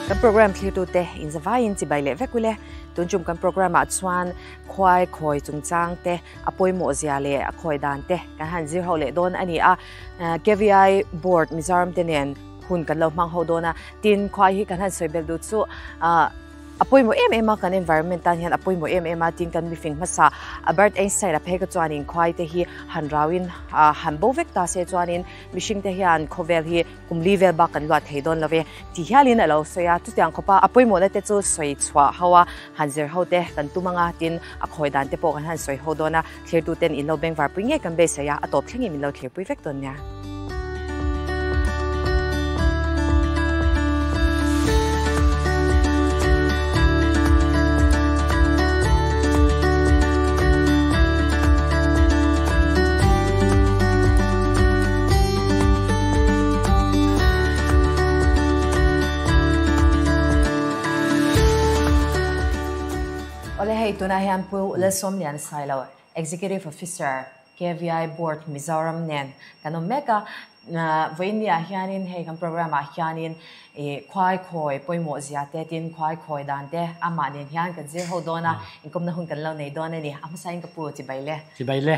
Kan program thlirtute inzavaiin chibai leh vek ule. Tun tum kan program ah chuan khuai khawi chungchang te, a pawimawh zia leh a khawi dan te kan han zir ho leh dawn a ni a. KVI Board Mizoram te nen hun kan lo hmang ho dawn a. Tin, khuai hi kan han sawi belh duh chu a pawimawh em em a, kan environment tan hian a pawimawh em em a, tin kan mifing hmasa Albert Einstein a phei kha chuanin khuai te hi han rauin han bo vek ta se chuanin mihring te hian khawvel hi kum li vel bak kan luat thei dawn lo ve ti hialin a lo sawi a, chutiang khawpa a pawimawhna te chu sawi chhuah ho a, han zir ho te kan tum anga tin a khawi dan te pawh kan han sawi ho dawn a, thlirtu ten in lo bengvar pui ngei kan beisei a, a tawp thlengin min lo thlirpui vek dawn nia. Awle hei tunah hian Pu Lalsawmlian Sailo, Executive Officer, KVI Board Mizoram nen kan awm mek a. Vawiinniah hianin hei kan programme ah hianin ih khuai khawi pawimawh zia te tin khuai khawi dan te amah nen hian kan zir ho dawn a, inkawmna hun kan lo nei dawn a ni. A hmasain ka pu chibai le. Chibai le.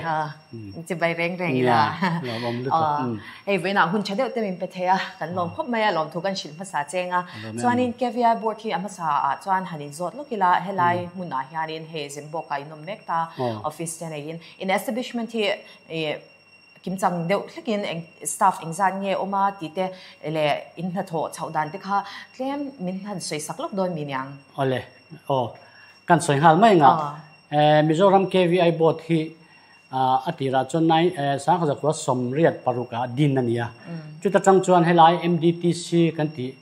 Chibai reng reng ila. Lawmawm lutuk. Hei vawiinah hun tha deuh te min pe thei a, kan lawm khawp mai a, lawmthu kan hrilh hmasa cheng a. Chuanin KVI board hi a hmasa ah chuan han inzawt lawk ila, helai hmunah hianin hei Zembawk ah in awm mek ta, office te neiin. In establishment hi ih kimchang deuh hlekin eng staff engzat nge awm a tih te leh in hnathawh chhoh dan te kha tlem min han sawi sak lawk dawn mi niang. Awle, aw kan sawi nghal mai ang a. Mizoram KVI board hi a tirah chuan nai sangkhat 1886 ah din a ni a. Chuta tang chuan helai MDTC kan tih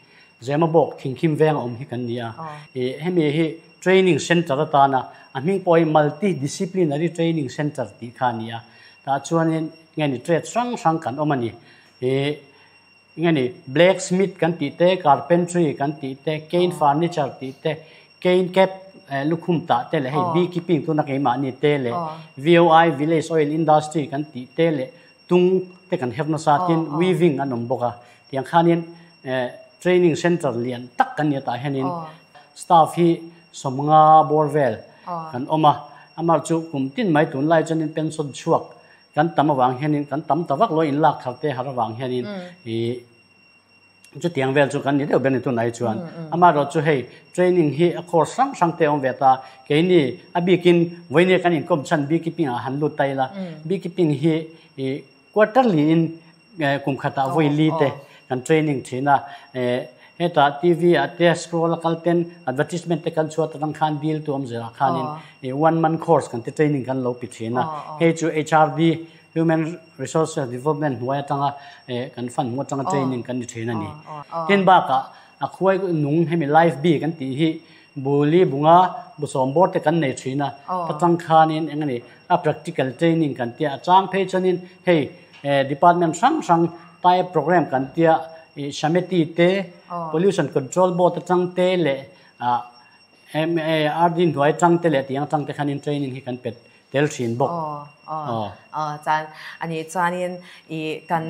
Zemabawk thingkhim veng a awm hi kan ni a. Hemi hi training centre atana a hming pawh hi multi disciplinary training centre tih kha a ni a. Tah chuanin nge ni trade hrang hrang kan awm a ni. Nge ni blacksmith kan tih te, carpentry kan tih te, cane furniture tih te, cane cap lukhum tah te leh hei beekeeping tuna keimahni te leh VOI village oil industry kan tih te leh Tung te kan her nasa tin weaving an awm bawk a, tiang khanin training centre lian tak kan ni a tah hianin staff hi sawmnga bawr vel kan awm a, amah chu kum tin mai tunlai chuanin pension chhuak kan tam avang hianin kan tam ta vak lo inlak thar te har avang hianin ih Chutiang vel chu kan ni deuh ber ni tunah hi chuan. Amaherawh chu hei training hi a course hrang hrang te a awm ve ta. Keini a bikin vawinia kan inkawm chhan beekeeping ah han lut ta ila. Beekeeping hi ih quarterly in kum khatah vawi li te kan training thin a. Hetah TV ah te scroll a kal ten advertisement te kan chhuat atang khan dil tu awm zelah khanin one month course kan ti training kan lo pi thin a. Hei chu HRD Human Resources Development hnuai atanga kan fund hmu atanga training kan ni thin a ni. Tin bakah a khuai nung hemi life bee kan tih hi buli bunga busawm bawr te kan nei thin a, ta chang khanin eng a ni a practical training kan tia a chang phei chuanin hei department hrang hrang tie up program kan tia Sameti te Pollution Control Board atang te leh RD hnuai atang te leh tiang atang te khanin training hi kan pet tel thin bawk. Aw aw chuan a nih chuanin ih kan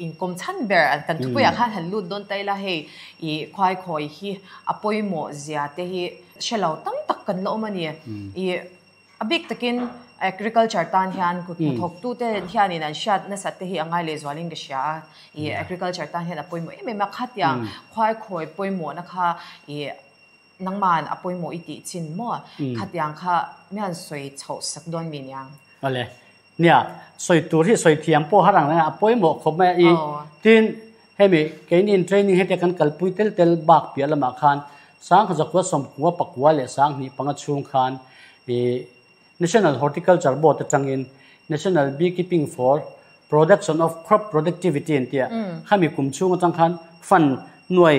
inkawm chhan ber kan thupuiah khan han lut dawn ta ila hei ih khuai khawi hi a pawimawh zia te hi hre lo tam tak kan la awm a ni. Ih a bik takin agriculture tan hian kut hnathawk tute hianin an hriat nasat te hi a ngai lehzualin ka hria a. Ih agriculture tan hian a pawimawh em em a, khatiang khuai khawi pawimawhna kha ih Nangman a pawimawh i tih chin maw? Khatiang kha mian sawi chhoh sak dawn mi niang? Awle. Nia, sawi tur hi sawi thiam pawh har ang reng a, a pawimawh khawp mai a i. Tin, hemi keinin training hetia kan kalpui tel tel bak piah lamah khan Sangkhaw 19 pakua leh 25 chhung khan i National Horticulture Board atangin National Beekeeping for Production of Crop Productivity an tia, khami kum chhung atang khan fund nuai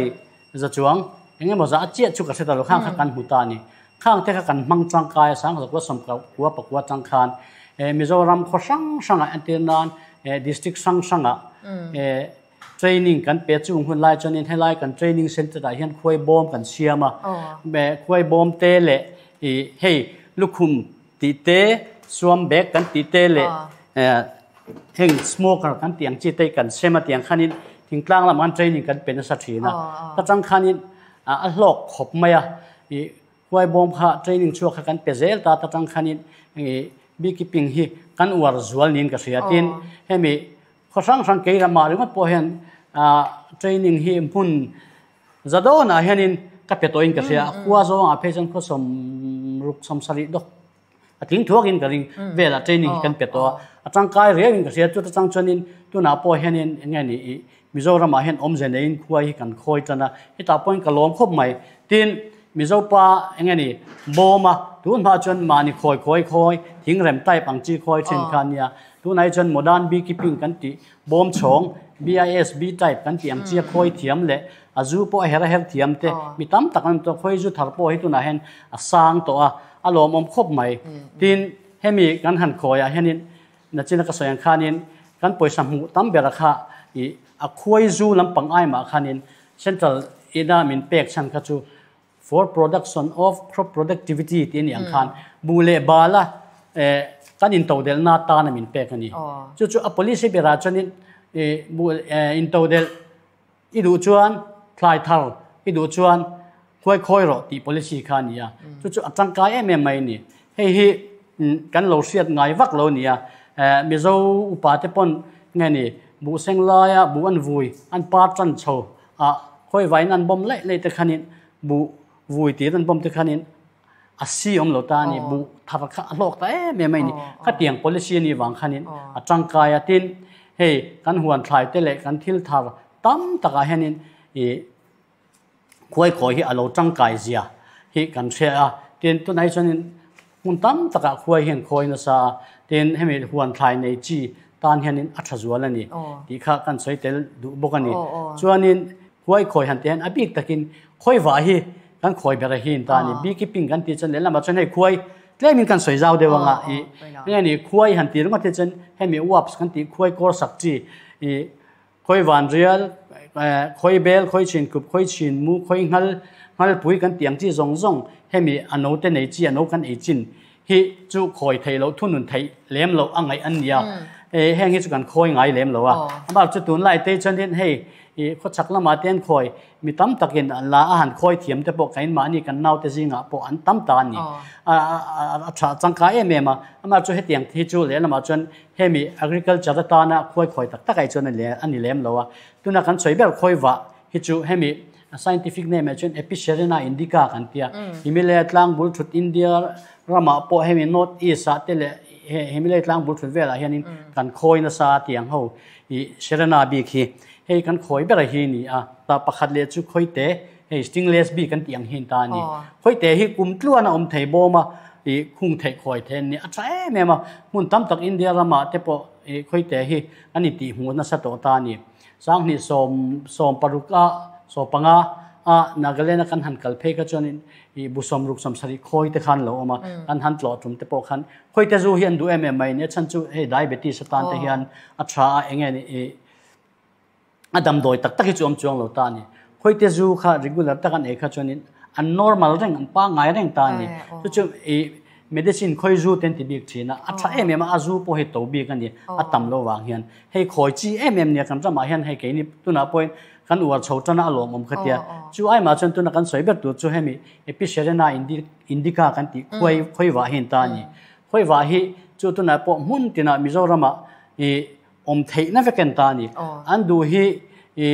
Za chuang, eng emaw za a chiah chu ka hre ta lo, khang kha kan hmu ta a ni. Khang te kha kan hmang tangkai a, 19 10 pakua tang khan Mizoram khaw hrang hrangah entir nan district hrang hrangah training kan pe chung hun lai chuanin helai kan training center ah hian khuai bawm kan siam a, khuai bawm te leh hei lukhum tih te, suam bag kan tih te leh heng smoker kan tih ang chi te kan sem a tiang khanin thingtlang lamah khan training kan pe nasa thin a. Ta chang khanin A hlawk khawp mai a. I khuai bawm kha training chhuak kha kan pe zel ta ta tang khanin i beekeeping hi kan uar zual niin ka hria. Tin, hemi khaw hrang hrang kei ramah ringawt pawh hian training hi hmun za dawnah hianin ka pe tawhin ka hria. A khua zawngah phei chuan khaw sawmruk sawmsarih dawk A tling thuakin ka ring velah training hi kan pe tawh a, a tangkai riauin ka hria. Chuta chang chuanin tunah pawh hianin eng nge ni ih Mizoramah hian awmze neiin khuai hi kan khawi tan a, hetah pawhin ka lawm khawp mai. Tin, Mizopa eng nge ni bawma tun hma chuan mahni khawi khawi khawi thingrem type ang chi khawi thin kha a nia. Tunah hi chuan modern beekeeping kan tih bawm chhawng BISB type kan tih ang chi a khawi thiam leh a zu pawh a her a her thiam te mi tam tak an awm tawh. Khawi zu thar pawh hi tunah hian a sang tawh a. A lawmawm khawp mai. Tin, hemi kan han khawiah hianin nachina ka sawi ang khanin kan pawisa hmuh tam bera kha ih a khuai zu lampang ai mah khanin Central ina min pek chhan kha chu for production of crop productivity tih a nih ang khan buh leh bala eh kan intodelhna atana min pek a ni. Chu chu a policy berah chuanin ih buh eh intodelh I duh chuan thlai thar, i duh chuan khuai khawi rawh tih policy kha a ni a. Chu chu a tangkai em em mai a ni. Hei hi kan lo hriat ngai vak lo a ni a. Mizo upa te pawn nge ni buh seng laia buh an vui, an par tan chho a, khawi vaiin an bawm laih laih te khanin buh vui tir an bawm te khanin a si awm lo ta a ni. Buh thar kha a hlawk ta em em a ni. Khatiang policy a nih vang khanin a tangkai a. Tin, hei kan huan thlai te leh kan thil thar tam takah hianin ih khuai khawi hi a lo tangkai zia hi kan hria a. Tin, tunah hi chuanin hmun tam takah khuai hian khawi nasa a. Tin, hemi huan thlai nei chi tan hianin a tha zual a ni tih kha kan sawi tel duh bawk a ni. Chuanin khuai khawi han tih hian a bik takin khawi vah hi Kan khawi ber a hi ta a ni. Beekeeping kan tih chuan lehlamah chuan hei khuai tlemin kan sawi zau deuh anga i enge ni khuai han tih ringawt hi chuan hemi wasp kan tih khuai kawr sak chi i khawi van rial khawi bel khawi chhin kup khawi chhin mu khawi nghal nghalpui kan tih ang chi zawng zawng hemi a no te nei chi a no kan ei chin hi chu khawi theih loh thunun theih lem loh a ngaih an nia. Heng hi chu kan khawi ngai lem lo a. Amah chu tunlai te chuan hei i khawchhak lamah te an khawi Mi tam takin an la a han khawi thiam te pawh kain mahni kan naute zingah pawh an tam ta a ni. A tha changkai em em a. Amah chu hetiang hi chu lehlamah chuan hemi agriculture atana khawi khawi tak tak ai chuan a ni lem lo a. Tuna kan sawi ber khawi vah hi chu hemi scientific name ah chuan Episerina indica kan tia. Himalaya tlang bul thut India ramah pawh hemi North East ah te leh Himalaya tlang bul thut velah hianin kan khawi nasa a tiang ho i Serena bik hi. Hei kan khawi ber hi ni a, ta pakhat leh chu khawite, hei stingless bee kan tih ang hi ta a ni. Khawite hi kum tluan a awm thei bawm a, ih khung theih khawi thei an ni. A tha em em a, hmun tam tak India ramah te pawh ih khawite hi an intih hmuh nasa tawh ta a ni. Sanghnih sawm sawmparuk a sawmpanga a Nagaland a kan han kal phei kha chuanin ih bu sawmruk sawmsarih khawi te khan lo awm a, kan han tlawh tum te pawh khan khawite zu hi an duh em em mai a ni. A chhan chu hei diabetes atan te hian a tha a, eng nge ni ih a damdawi tak tak hi chu awm chuang lo ta a ni. Khawite zu kha regular tak an ei kha chuanin an normal reng, an pangngai reng ta a ni. Chu chu ih medicine khawi zu te an ti bik thin a, a tha em em a, a zu pawh hi to bik a ni, a tam lo vang hian. Hei khawi chi em em nia kan ramah hian hei keini tunah pawhin kan uar chho tan a, a lawmawm kha tia. Chu aimah chuan tuna kan sawi ber tur chu hemi Episerena indica kan tih khuai khawi vah hi an ta a ni. Khawi vah hi chu tunah pawh hmun tinah Mizoramah ih awm theihna vek en ta a ni. An duh hi i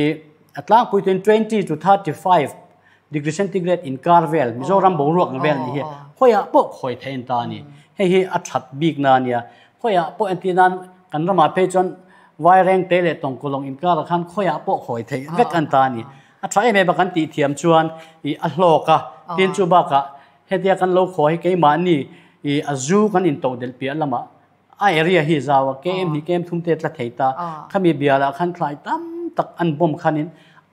a tlangpui tuin 20 to 35 degree centigrade inkar vel, Mizoram boruak ang vel ni hi khawiah pawh khawi theih en ta a ni. Hei hi a that bikna a nia. Khawiah pawh entir nan kan ramah phei chuan Vairengte leh Tawngkulawng inkarah khan khawiah pawh khawi theih vek an ta a ni. A tha em em a kan tih thiam chuan i a hlawk a, tin chu bakah hetia kan lo khawi hi keimahni i a zu kan intodelh piah lamah A area hi zau a, KM hi KM thum te tla thei ta. Khami bialah khan thlai tam tak an bomb khanin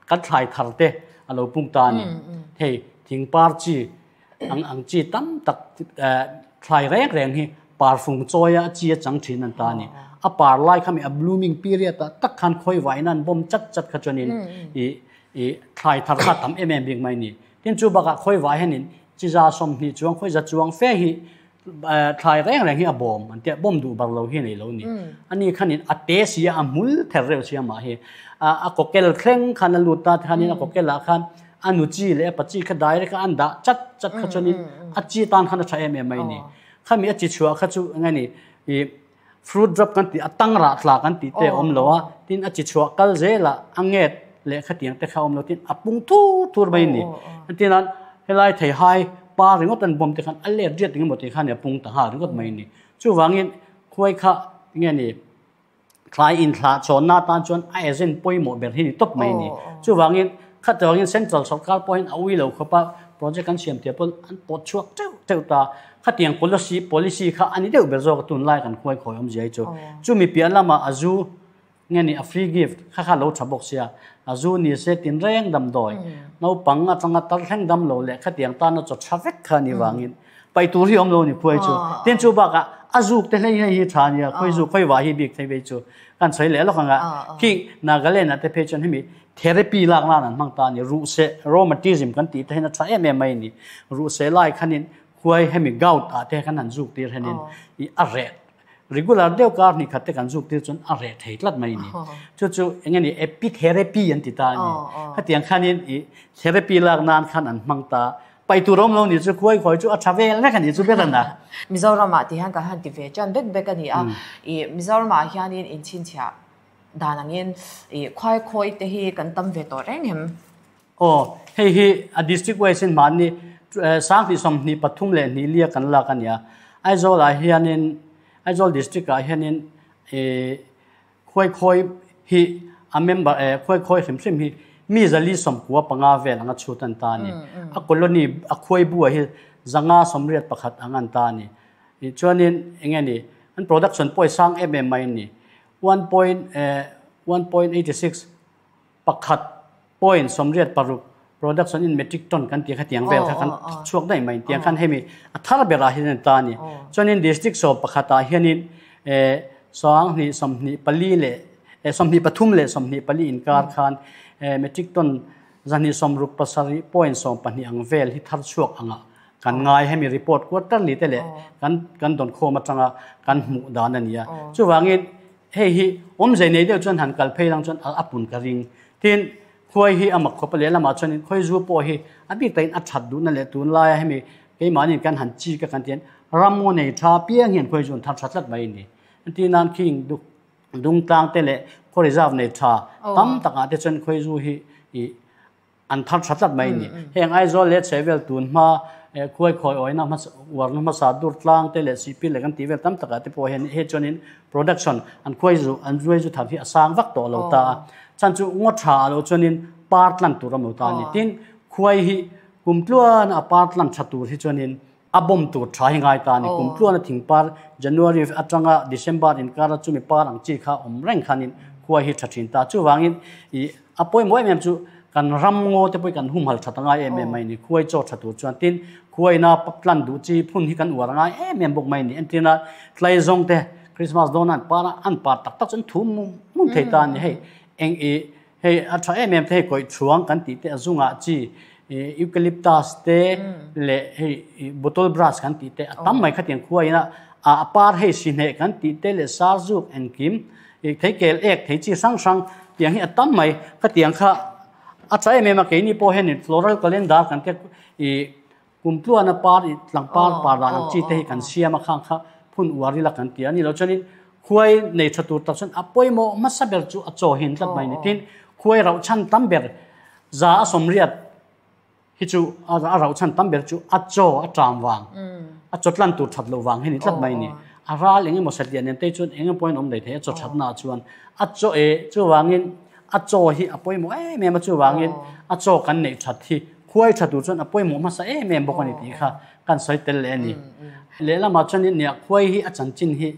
kan thlai thar te a lo pung ta a ni. Hei thing par chi ang ang chi tam tak thlai reng reng hi par fung chawi a chi a chang thin an ta a ni. A par lai khami a blooming period ah tak khan khawi vain an bomb chat chat kha chuanin i i thlai thar kha tam em em bik mai a ni. Tin chu bakah khawi vai hianin chi za 20 chuang khawi za chuang fe hi Thlai reng reng hi a bawm an tia, bawm duh bar lo hi a nei lo ni. Ani khanin a te si a, a hmul ther reuh si amah hi. A kawkel thleng khan a lut ta, tikhanin a kawkelah khan A nu chi leh a pa chi kha direct a an dah chat chat kha chuanin a chi tan khan a tha em em mai a ni. Khami a chi chhuah kha chu eng nge ni ih fruit drop kan tih a tang rah tla kan tih te a awm lo a, tin a chi chhuah kal zelah a nget leh khatiang te kha a awm lo tin a pung thur thur mai a ni. Entirna helai theihai pa ringawt an bawm te khan a let riat engemaw tih khan a pung ta nghal ringawt mai a ni. Chuvangin khuai kha eng nge ni Thlai inthlah chawnna atan chuan a agent pawimawh ber hi ni tawp mai a ni. Chuvangin, khatawngin Central sorkar pawhin a ui lo khawp a, project an siam tir pawn an pawt chhuak teuh teuh ta. Khatiang policy policy kha a ni deuh ber zawk a tunlai kan khuai khawi awmzia hi chu. Chumi piah lamah a zu nge ni a free gift kha kha lo tha bawk sia. A zu ni se tinreng damdawi naupang atanga tar thleng dam lo leh khatiang tana chaw tha vek kha a ni vangin Paih tur hi awm lo ni khuai chu. Tin chu bakah a zuk te hlei hlei hi tha nia, khawi zuk khawi vah hi bik thei vei chu. Kan sawi leh lawk anga khi Nagaland ah te phei chuan hemi therapy lak nan an hmang ta a ni. Ruhseh, rheumatism kan tih te hian a tha em em mai a ni. Ruhseh lai khanin khuai hemi gout ah te kan han zuk tir hianin i a reh regular deuh kar hnih khat te kan zuk tir chuan a reh thei tlat mai a ni. Chu chu eng nge ni epitherapy an ti ta a ni. Khatiang khanin i therapy lak nan khan an hmang ta. Paih tur awm lo ni chu khuai khawi chu a tha vel vek a ni chu ber a na. Mizoramah ti hian kan han ti ve tan bek bek a ni a. I Mizoramah hianin inchhinchhiah dan angin i khuai khawi te hi kan tam ve tawh reng em? Aw, hei hi a district wise in mahni 20 23 leh lia kan lak a ni a. Aizawl ah hianin Aizawl district ah hianin i Khuai khawi hi a member eh khuai khawi hrim hrim hi mi zali 95 vel anga chhut an ta a ni. A colony a khuai bua hi 581 ang an ta a ni. Chuanin eng nge ni an production pawh hi sang em em mai a ni. One point eh 1.86 pakhat point 86 production in metric ton kan tih kha tiang vel kha kan thawk chhuak daih mai tiang khan hemi a thar berah hian an ta a ni. Chuanin district 11 ah hianin eh 2024 leh eh 23 leh 24 inkar khan eh metric ton 267 point 12 ang vel hi thar chhuak angah kan ngai hemi report quarterly te leh kan kan dawn khawm atanga kan hmuh dan a ni a. Chuvangin Hei hi awmzei nei deuh chuan han kal phei lang chuan a pun ka ring. Tin, khuai hi a mak khawp a lehlamah chuanin khawi zu pawh hi a bik takin a that duhna leh tunlaia hemi keimahniin kan han chik a kan tihian ram ngaw nei tha piang hian khawi zu an thar tha tlat mai a ni. Entir nan khing dungtlang te leh khaw reserve nei tha tam takah te chuan khawi zu hi ih An thar tha tlat mai a ni. Heng Aizawl leh chhehvel tun hma khuai khawi awina hmasa uarna hmasa dur tlang te leh sihpil leh kan tih vel tam takah te pawh hian hei chuanin production an khuai zu an zuai zu thar hi a sang vak tawh lo ta a. Chhan chu ngaw tha ah lo chuanin par tlan tur a maw ta a ni. Tin, khuai hi kum tluan a par tlan tha tur hi chuanin A bawm tur tha hi ngai ta a ni. Kum tluana thingpar January atanga December inkara chumi par ang chi kha awm reng khanin khua hi tha thin ta. Chuvangin i a pawimawh em em chu kan ram ngaw te pawh hi kan humhal that a ngai em em mai a ni. Khuai chaw tha tur chuan tin khuaina tlan duh chi phun hi kan uar a ngai em em bawk mai a ni. Entirna tlaizawng te Christmas dawna an par a, an par tak tak chu an thum mum mum thei ta a ni. Hei eng i Hei a tha em em te hei kawih chhuang kan tih te a zungah chi eucalyptus te leh hei bottle brush kan tih te a tam mai khatiang khua ina a par hei sihneh kan tih te leh sarzuk engkim thei kel ek thei chi hrang hrang tiang hi a tam mai khatiang kha a tha em em a keini pawh hianin floral calendar kan te ih Kum tluana par i tlangpar par dan ang chi te hi kan siam a khang kha phun uar ila kan ti a ni lo chuanin khuai nei tha tur tak chuan a pawimawh hmasa ber chu a chaw hin tlat mai ni tin khuai rauh chhan tam ber za a sawmriat hi chu a rauh chhan tam ber chu a chaw a ṭam vang a chaw tlan tur that loh vang hi ni tlat mai ni a ral eng emaw satliah nen te chuan eng emaw pawhin awm daih thei a chaw thatna ah chuan a chaw e chuvangin a chaw hi a pawimawh em em a chuvangin a chaw kan neih that hi Khuai tha tur chuan a pawimawh hmasa em em bawk a ni tih kha kan sawi tel leh a ni. Lehlamah chuan nia khuai hi a chanchin hi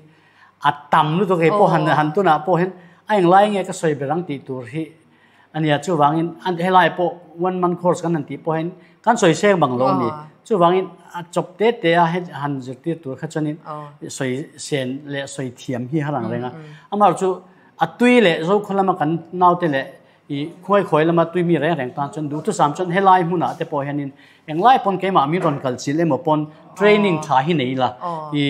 a tam lutuk hei pawh han han tunah pawh hian a englai nge ka sawi ber ang tih tur hi a nia. Chuvangin helai pawh one month course kan han tih pawh hian kan sawi seng bang lo a ni. Chuvangin a chawp te te a han zirtir tur kha chuanin sawi sen leh sawi thiam hi har ang reng a. Amaherawhchu a tui leh Zokhaw lama kan naute leh I khuai khawi lama tui mi reng reng tan chuan duhthusam chuan helai hmunah te pawh hianin englai pawn keimah min rawn kal chilh emaw pawn training tha hi nei ila. I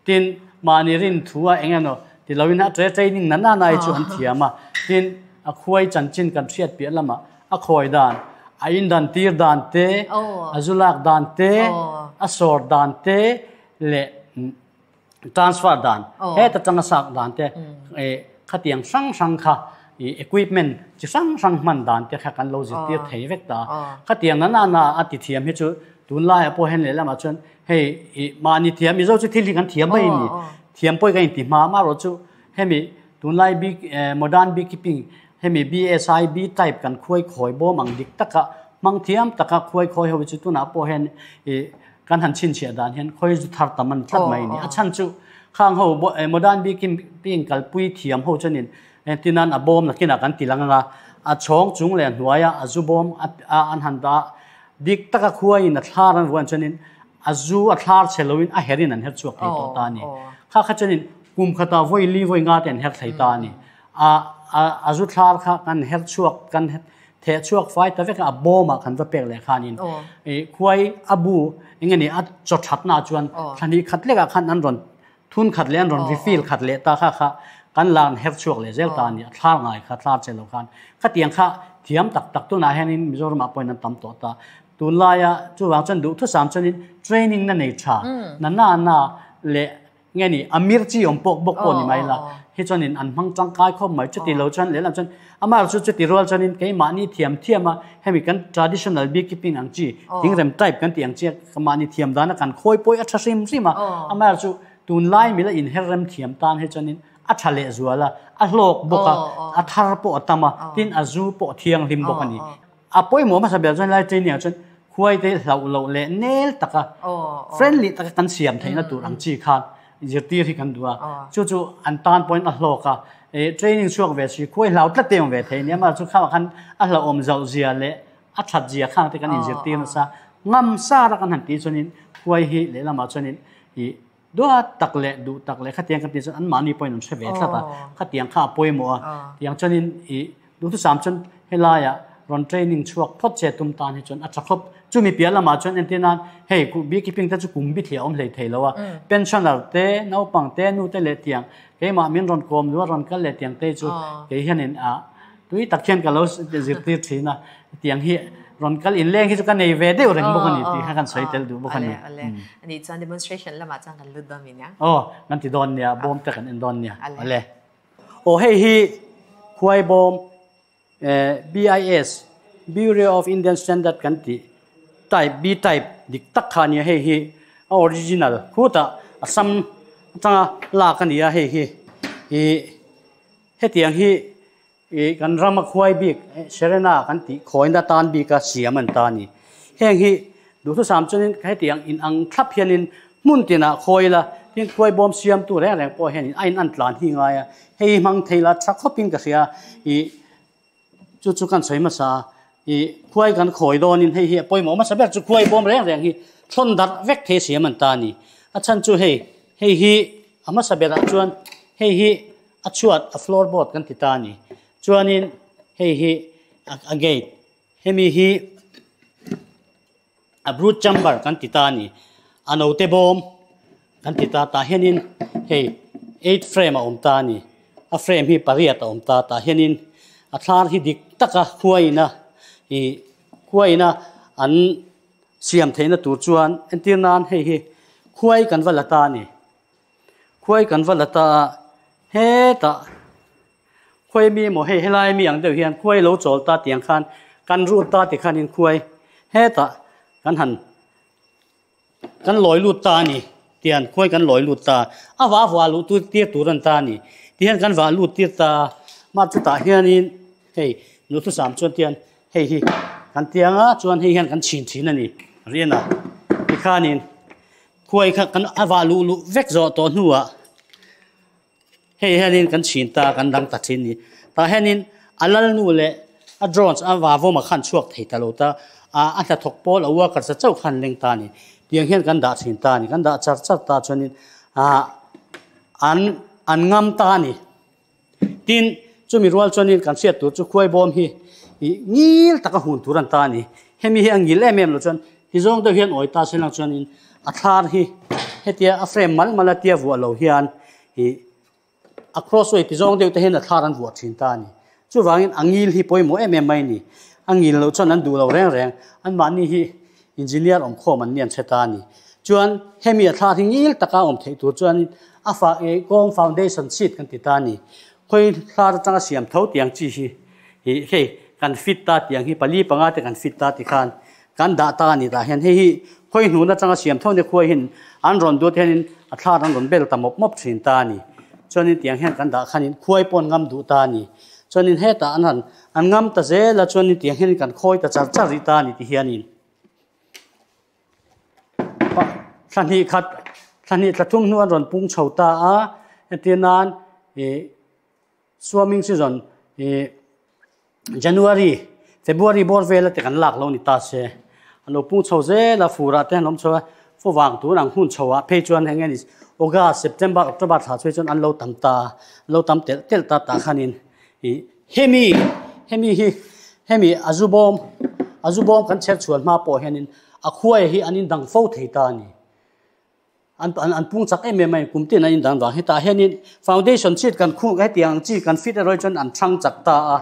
tin mahni rin thu a eng emaw ti loin a training na na na hi chu an thiam a. Tin a khuai chanchin kan hriat piah lamah a khawi dan A in dan tir dan te, a zu lak dan te, a sawr dan te leh transfer dan heta tanga sak dan te khatiang hrang hrang kha equipment chi hrang hrang hman dan te kha kan lo zirtir thei vek ta. Khatiang na na na a ti thiam hi chu tunlaiah pawh hian lehlamah chuan hei mahni thiam Mizo chu thil hi kan thiam mai a ni. Thiam pawh hi kan inti hma amaherawh chu hemi tunlai modern beekeeping hemi BSI B type kan khuai khawi bawm ang dik taka hmang thiam taka khuai khawi ho hi chu tunah pawh hian Kan han chhinchhiah dan hian khawi zu thar tam an tlat mai a ni. A chhan chu khang ho modern beekeeping kalpui thiam ho chuanin tinan a bawm nakinah kan ti lang anga a chhawng chung leh a hnuaia a zu bawm a an han dah dik taka khuaiin a thlar an vuan chuanin a zu a thlar chhe loin a herin an her chhuak thei tawh ta a ni. Kha kha chuanin kum khatah vawi li vawi nga te an her thei ta a ni. A a zu thlar kha kan her chhuak kan Theh chhuak fai ta vek a, a bawmah kan va pek leh khanin i khuai a bu eng nge ni a chaw thatnaah chuan thla hnih khat lekah khan an rawn thun khat leh an rawn refill khat leh ta kha kha kan la an her chhuak leh zel ta a ni. A thlar ngai kha thlar che lo khan khatiang kha thiam tak tak tunah hianin Mizoramah pawhin an tam tawh ta. Tunlaia chuvang chuan duhthusam chuanin training na nei tha na na na leh Nge ni, a mir chi awm pawk bawk pawh ni mai la, hi chuanin an hmang tangkai khawp mai. Chuti lo chuan lehlam chuan amah chu chuti rual chuanin keimahni thiam thiam a, hemi kan traditional beekeeping ang chi, thingrem type kan tih ang chi a, mahni thiam dana kan khawi pawih a tha hrim hrim a, amah chu tunlai mila inher rem thiam tan hi chuanin a tha lehzual a, a hlawk bawk a, a thar pawh a tam a, tin a zu pawh a thianghlim bawk a ni. A pawimawh hmasa ber chuan helai training ah chuan khuai te hlauh loh leh nel taka friendly taka kan siam theihna tur ang chi khan zirtir hi kan duh a. Chu chu an tan pawhin a hlawk a, training chhuak ve si khuai hlau tlat te awm ve thei nia, mahse chu khamah khan a hlauhawm zauh zia leh a that zia khang te kan inzirtir nasa. Ngam sar a kan han tih chuanin khuai hi lehlamah chuanin ih Duat tak leh duh tak leh khatiang kan tih chuan anmahni pawhin an hre ve tlat a, khatiang kha a pawimawh a, tiang chuanin ih duhthusam chuan helaiah rawn training chhuak phawt che tum tan hi chuan a tha khawp. Chumi piah lamah chuan entir nan hei beekeeping te chu kum bithliah a awm hlei thei lo a, pensioner te, naupang te, nu te leh tiang keimah min rawn kawm duh a rawn kal leh tiang te chu kei hianin ah Tui tak hian ka lo zirtir thin a, tiang hi rawn kal inleng hi chu ka nei ve deuh reng bawk a ni tih kha kan sawi tel duh bawk a ni. Awle, awle. Ani chuan demonstration lamah chuan kan lut dawn mi nia? Aw, kan ti dawn nia, bawm te kan en dawn nia. Awle. Aw hei hi khuai bawm BIS, Bureau of Indian Standard kan tih type, B type dik tak kha a nia hei hi a original khutah Assam atanga lak a ni a hei hi ih Hetiang hi ih kan rama khuai bik Serena kan tih khawina tan bika siam an ta a ni. Heng hi duhthusam chuanin hetiang in ang thlap hianin hmun tinah khawi ila, tin khuai bawm siamtu reng reng pawh hianin a in an tlan hi ngai a, hei hi hmang thei la tha khawpin ka hria ih chu chu kan sawi hmasa a, ih khuai kan khawi dawnin hei hi a pawimawh hmasa ber chu khuai bawm reng reng hi thlawn darh vek thei siam an ta a ni. A chhan chu hei hei hi a hmasa berah chuan hei hi A chhuat a floor board kan ti ta a ni. Chuanin hei hi a gate, hemi hi a brood chamber kan ti ta a ni. A note bawm kan ti ta tah hianin hei eight frame a awm ta a ni. A frame hi pariat a awm ta tah hianin a thlar hi dik taka khuaina ih khuaina an siam theihna tur chuan entir nan hei hi khuai kan va la ta a ni. Khuai kan va la ta a, hetah khuai mi emaw hei helai mi ang deuh hian khuai lo chawl ta tiang khan kan rut ta ti khanin khuai hetah kan han kan lawi lut ta a ni tian khuai kan lawi lut ta a vah vah luh tu tir tur an ta a ni tihian kan vah lut tir ta a mah chutah hianin hei duhthusam chuan tian hei hi kan tiang a chuan hei hian kan chhin thin a ni rian a tikhanin. Khuai kha kan a vah luh luh vek zawh tawh hnuah hei hianin kan chhin ta kan dang ta thin ni. Tah hianin a lalnu leh a drones a va vawm ah khan chhuak thei ta lo ta a a hnathawk pawl a workers a chauh khan leng ta a ni. Tiang hian kan dah thin ta a ni. Kan dah char char ta chuanin ah an an ngam ta a ni. Tin, chumi rual chuanin kan hriat tur chu khuai bawm hi ih ngil taka hun tur an ta a ni. Hemi hi a ngil em em lo chuan hi zawng deuh hian awi ta se lang chuanin a thlar hi hetia a frame mal mal a tia vuah lo hian ih a crossway ti zawng deuh te hian a thlar an vuah thin ta a ni. Chuvangin a ngil hi pawimawh em em mai a ni. A ngil loh chuan an duh lo reng reng. Anmahni hi engineer awm khawm an ni an hre ta a ni. Chuan hemi a thla hi ngil taka awm theih tur chuanin a fa kawng foundation sheet kan ti ta a ni. Khawi thla atanga siam tho tiang chi hi hi hei kan fit ta tiang hi pali panga te kan fit ta ti khan kan dah ta a ni tah hian hei hi khawi hnun atanga siam tho nia khuai hian an rawn duat hianin a thla an rawn bel ta mawp mawp thin ta a ni. Chuanin tiang hian kan dah khanin khuai pawh an ngam duh ta a ni. Chuanin hetah an han an ngam ta zel a chuanin tiang hianin kan khawi ta char char rih ta a ni ti hianin thla hnih khat thla hnih thla thum hnu an rawn pung chho ta a entir nan ih swimming season ih January February bawr vel ate kan lak lo ni ta se a lo pung chho zel a fur ah te an awm chho a fawvang tur ang hun chho ah phei chuan eng nge ni August September October thla chhuai chuan an lo tam ta an lo tam telh telh ta tah khanin ih hemi hemi hi hemi a zu bawm a zu bawm kan chher chhuan hma pawh hianin a khuai hi an indang fo thei ta a ni an an pung chak em em a kum tin an indang vang hetah hianin foundation sheet kan khung hetiang ang chi kan fit erawh hi chuan an thlang chak ta a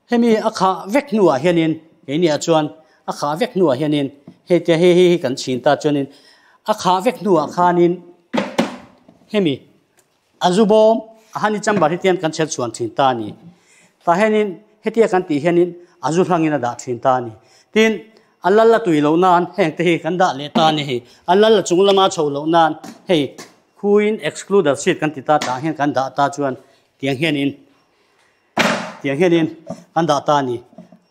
hemi a khah vek hnuah hianin keiniah chuan a khah vek hnuah hianin hei tia hei hei hi kan chhin ta chuanin a khah vek hnuah khanin hemi A zu bawm, a honey chamber hi tian kan chher chhuan thin ta a ni. Tah hianin hetia kan tih hianin a zu hlangin a dah thin ta a ni. Tin, a lal a tui loh nan heng te hi kan dah leh ta a ni hei. A lal a chung lama chho loh nan hei khuin excluder seat kan ti ta tah hian kan dah ta chuan tiang hianin Tiang hianin kan dah ta a ni.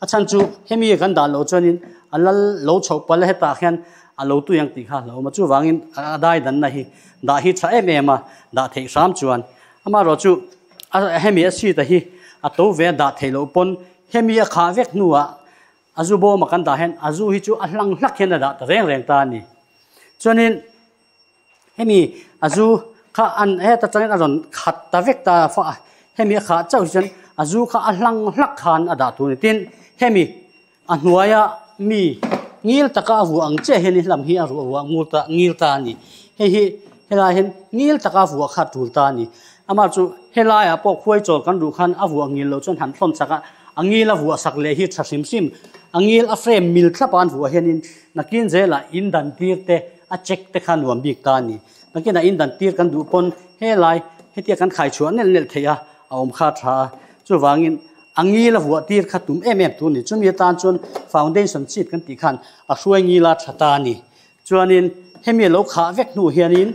A chhan chu hemi kan dah loh chuanin a lal lo chhoh palh a hetah hian a lo tui ang tih kha a hlauhawm a. Chuvangin a dai danna hi dah hi tha em em a, dah theih hram chuan amaherawh chu a hemi a seat a hi a to ve a dah theih loh pawn hemi a khah vek hnuah a zu bawma kan dah hian a zu hi chu a hlang hlak hian a dah ta reng reng ta a ni. Chuanin. Hemi a zu kha an heta tangin a rawn khat ta vek ta a fa hemi a khah chauh hi chuan a zu kha a hlang hlak khan a dah tur a ni. Tin, hemi a hnuaia mi ngil taka a vuah ang chiah hian hlam hi a ruah vuah ngur ta ngil ta a ni. Hei hi helai hian ngil taka a vuah kha a tul ta a ni. Amah chu helaiah pawh khuai chawl kan duh khan a vuah ngil loh chuan han thlawn chak a, a ngil a vuah sak leh hi tha hrim hrim. A ngil a frame mil thlap a an vuah hianin nakin zelah in dan tir te A check te kha nuam bik ta a ni. Nakinah in dan tir kan duh pawn helai hetia kan khai chhuah nelh nelh theih a, a awm kha a tha a. Chuvangin a ngil a vuah tir kha tum em em tur a ni. Chumi atan chuan foundation sheet kan tih khan a hruai ngil a tha ta a ni. Chuanin hemi a lo khah vek hnu hianin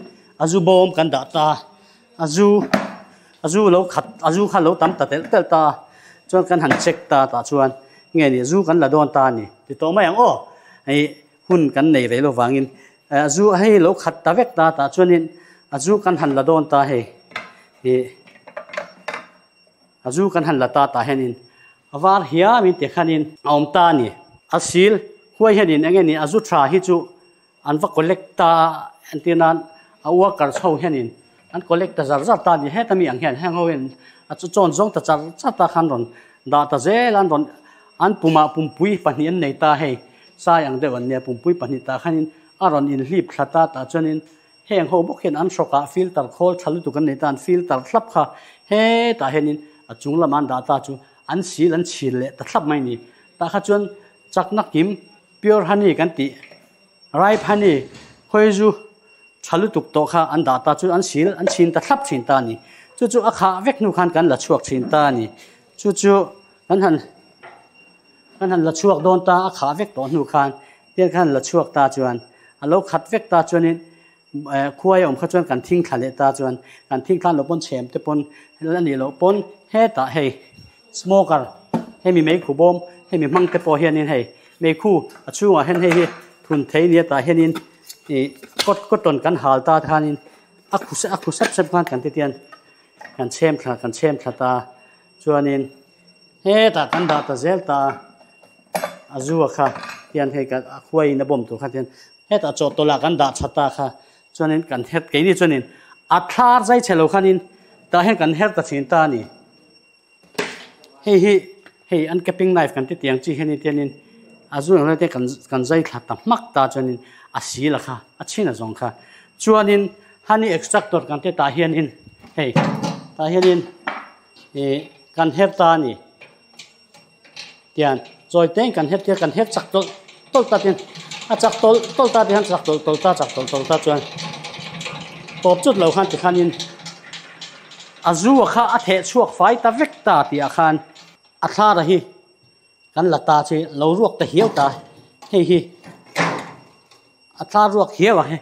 a zu bawm kan dah ta a, a zu a zu lo khat a zu kha lo tam ta telh telh ta a, chuan kan han check ta tah chuan nge ni zu kan la dawn ta a ni. Ti tawh mai ang aw. Hei Hun kan nei rei lo vangin a zu hei lo khat ta vek ta tah chuanin a zu kan han la dawn ta hei ih a zu kan han la ta tah hianin a var hiamin ti khanin a awm ta a ni. A sil huai hianin eng nge ni a zu tha hi chu an va collect ta a entir nan a worker chho hianin an collect ta zar zar ta a ni heta mi ang hian heng ho hian a chu chawn zawng ta char char ta khan rawn dah ta zel a an rawn an pumah pumpui pahnih an nei ta hei. Sai ang deuh an nia, pumpui pahnih tah khanin a rawn inhlip thla ta tah chuanin heng ho bawk hian an hrawkah filter khawl tha lutuk an nei ta, an filter thlap kha hetah hianin a chung lamah an dah ta chu an sil an chhil leh ta thlap mai a ni. Tah kha chuan chakna kim pure honey kan tih ripe honey khawi zu tha lutuk tawh kha an dah ta chu an sil an chhin ta thlap thin ta a ni. Chu chu a khah vek hnu khan kan la chhuak thin ta a ni. Chu chu kan han. Kan han la chhuak dawn ta, a khah vek tawh hnu khan tiang khan la chhuak ta chuan a lo khat vek ta chuanin khuai a awm kha chuan kan thing thla leh ta chuan kan thing thlan loh pawn chhem te pawn a nih loh pawn hetah hei smoker hemi meikhu bawm hemi hmang te pawh hianin hei meikhu a chhungah hian hei hi thun thei nia tah hianin ih cotton kan hal ta khanin a khu a khu sep sep khan kan ti tian kan chhem thla kan chhem thla ta chuanin. Hetah kan dah ta zel ta a, a zu a kha hian hei ka a khuaiin a bawm tur kha tian hetah chawhtawlh ah kan dah tha ta kha chuanin kan her keini chuanin a thlar zai chhe lo khanin tah hian kan her ta thin ta a ni. Hei hi hei an capping knife kan ti tiang chi hianin tianin a zu ang te kan kan zai thla ta hmak ta chuanin a sil a kha a chhin a zawng kha chuanin honey extractor kan ti tah hianin hei tah hianin. Ih kan her ta a ni. Tian chawi teng kan her tir kan her chak tawlh tawlh ta tin a chak tawlh tawlh ta tihian chak tawlh tawlh ta chak tawlh tawlh ta chuan tawp chut lo khan tikhanin a zu a kha a theh chhuak fai ta vek ta tih ah khan a thlara hi kan la ta chi lo ruak ta hiau ta hei hi a thla ruak hiau a he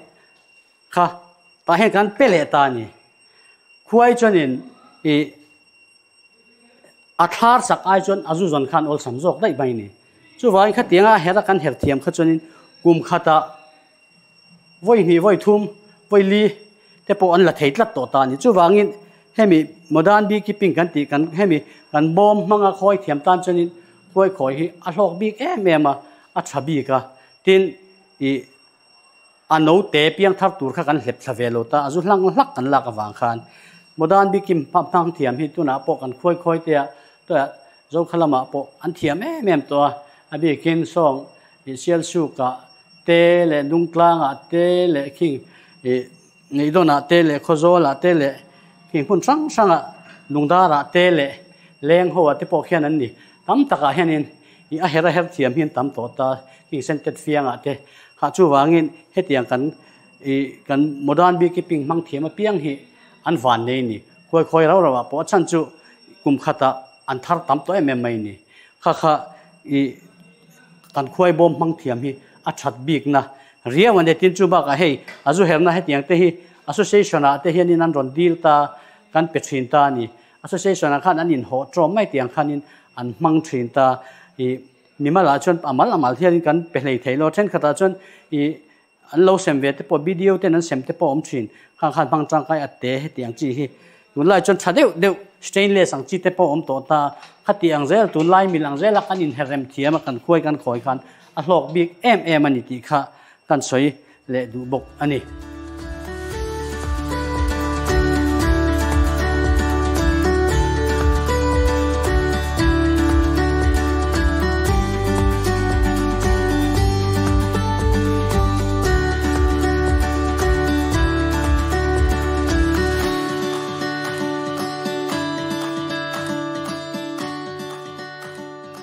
kha tah hian kan pe leh ta a ni khuai chuanin ih A thlar sak ai chuan a zu zawn khan awlsam zawk daih mai a ni. Chuvangin khatianga a her a kan her thiam kha chuanin kum khatah vawi hnih, vawi thum, vawi li te pawh an la thei tlat tawh ta a ni. Chuvangin hemi modern beekeeping kan tih kan hemi kan bawm hmanga khawi thiam tan chuanin khuai khawi hi a hlawk bik em em a, a tha bik a. Tin, ih A note piang thar tur kha kan hlep thla ve lo ta, a zu hlang hlak kan lak avang khan Modern bikim hmang thiam hi tunah pawh kan khuai khawi te ah tawih ah Zokha lamah pawh an thiam em em tawh a, a bikin sawng ih Sialsuk ah te leh Dungtlang ah te leh khing ih Ngaihdawn ah te leh Khawzawl ah te leh khing hmun hrang hrang ah Lungdar ah te leh Leng ho ah te pawh khian an ni tam takah hianin ih a her a her thiam hi an tam tawh ta khing Sentet Fiang ah te Kha chuvangin hetiang kan ih kan modern beekeeping hmang thiam apiang hi an van nei ni. Khuai khawi rau rau ah pawh a chhan chu kum khatah an thar tam tawh em em mai ni. Kha kha ih kan khuai bawm hmang thiam hi a that bikna riau a ni. Tin chu bakah hei a zu herna hetiang te hi association ah te hianin an rawn dil ta kan pe thin ta a ni. Association ah khan an inhawh tawm mai tiang khanin an hmang thin ta ih Mimal ah chuan a mal a mal hianin kan pe hlei thei lo. Thenkhatah chuan ih an lo sem ve te pawh BDO ten an sem te pawh a awm thin. Khang khan hmang tangkai a te heti ang chi hi. Tunlai chuan tha deuh deuh stainless ang chi te pawh a awm tawh ta. Khati ang zel tunlai mil ang zela kan inherrem thiam a kan khuai kan khawi khan a hlawk bik em em a ni tih kha kan sawi leh duh bawk a ni.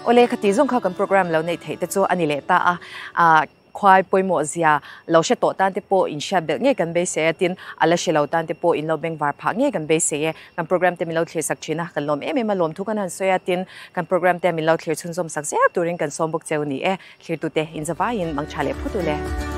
Awle, khati zawng kha kan program lo neih theih te chu a ni leh ta a. Khuai pawimawh zia lo hre tawh tan te pawh in hriat belh ngei kan beisei a, tin a la hre lo tan te pawh in lo bengvar phah ngei kan beisei e. Kan program te min lo thlir sak thin a, kan lawm em em a, lawmthu kan han sawi a, tin kan program te min lo thlir chhunzawm sak zel turin kan sawm bawk cheu ni e. Thlirtute in zavaiin mangtha leh phut u le.